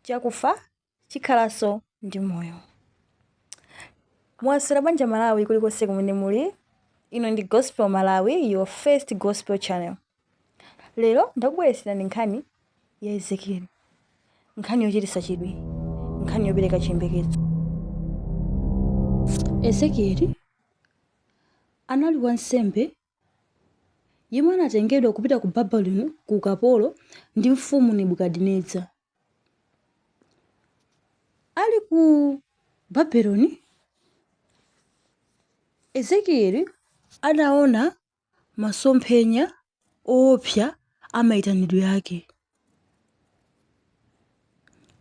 Chakufa chikhalanso ndi moyo. Mwaswera bwanji Malawi kulikonse kumene muli? Ino ndi Gospel Malawi, your first gospel channel. Lero ndakubweretserani nkhani ya Ezekieli, nkhani yochititsa chidwi, nkhani yopereka chiyembekezo. Ezekieli anali wansembe yemwe anatengedwa kupita ku Babuloni ku ukapolo ndi mfumu Nebukadineza. Ali ku Babuloni, Ezekieli anaona masomphenya oopsa a maitanidwe ake.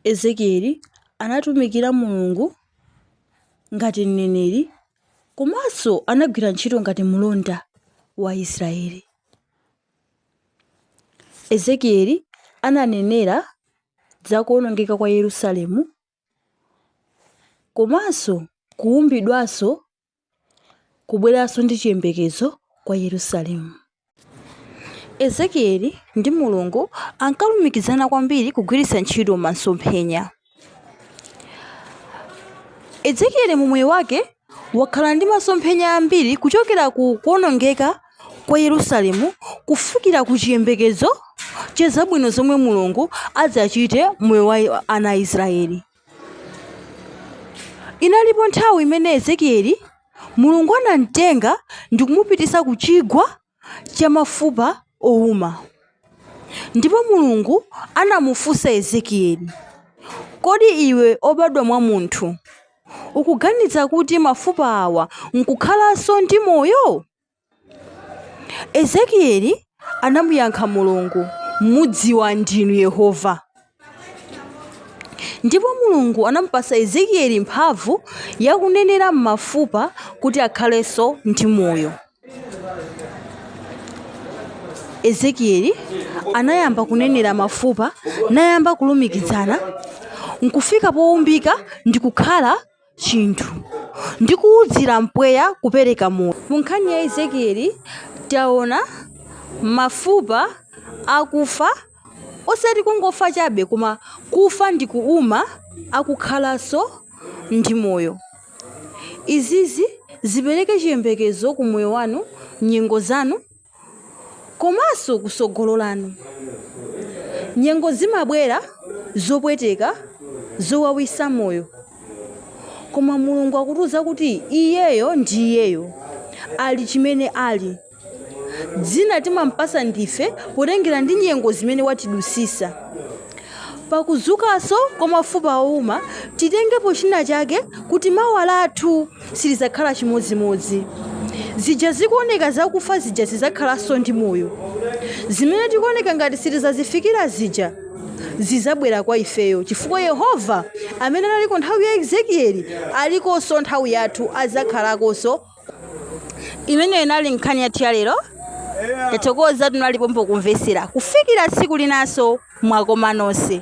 Ezekieli anatumikira Mulungu ngati mneneri komanso anagwira ntchito ngati mlonda wa Israeli. Ezekieli ananenera za kuwonongeka kwa Yerusalemu komanso kuumbidwanso kubweranso ndi chiyembekezo kwa Yerusalemu. Ezekieli ndi Mulungu ankalumikizana kwambiri kugwiritsa ntchito masomphenya. Ezekieli mu moyo wake wakhala ndi masomphenya ambiri kuchokera ku kuwonongeka kwa Yerusalemu kufikira ku chiyembekezo cha zabwino zomwe Mulungu adzachite moyo wa ana a Israeli. Inalipo nthawi imene Ezekieli Mulungu anamtenga ndi kumupititsa ku chigwa cha mafupa owuma. Ndipo Mulungu anamufunsa Ezekieli, kodi iwe obadwa mwa munthu, ukuganiza kuti mafupa awa nkukhalanso ndi moyo? Ezekieli anamuyankha Mulungu, mudziwa ndinu Yehova. Ndipo Mulungu anamupasa Ezekieli mphamvu yakunenera m'mafupa kuti akhalenso ndi moyo. Ezekieli anayamba kunenera mafupa nayamba kulumikizana nkufika powumbika ndi kukhala chinthu ndi kuwuzira mpweya kupereka moyo. Mu nkhani ya Ezekieli taona mafupa akufa, osati kungofa chabe koma kufa ndi kuuma, akukhalanso ndi moyo. Izizi zipereke chiyembekezo ku moyo wanu, nyengo zanu komanso kusogolo lanu. Nyengo zimabwera zopweteka, zowawisa moyo, koma Mulungu akutiuza kuti iyeyo ndi iyeyo, ali chimene ali. Dzina timampasa ndife potengera ndi nyengo zimene watidusisa. Pakuzukanso kwa mafupa owuma, titengepo china chake kuti mawa lathu silizakhala chimodzimodzi. Zija zikuoneka zakufa zija zidzakhalanso ndi moyo. Zimene tikuoneka ngati sitizazifikira zija zizabwera kwa ifeyo, chifukwa Yehova amene analiko nthawi ya Ezekieli alikonso nthawi yathu, adzakhalakonso. Imeneyo inali nkhani yathu ya lero. Tathokoza tunalipompo kumvesera kufikira tsiku linanso, mwakoma nonse.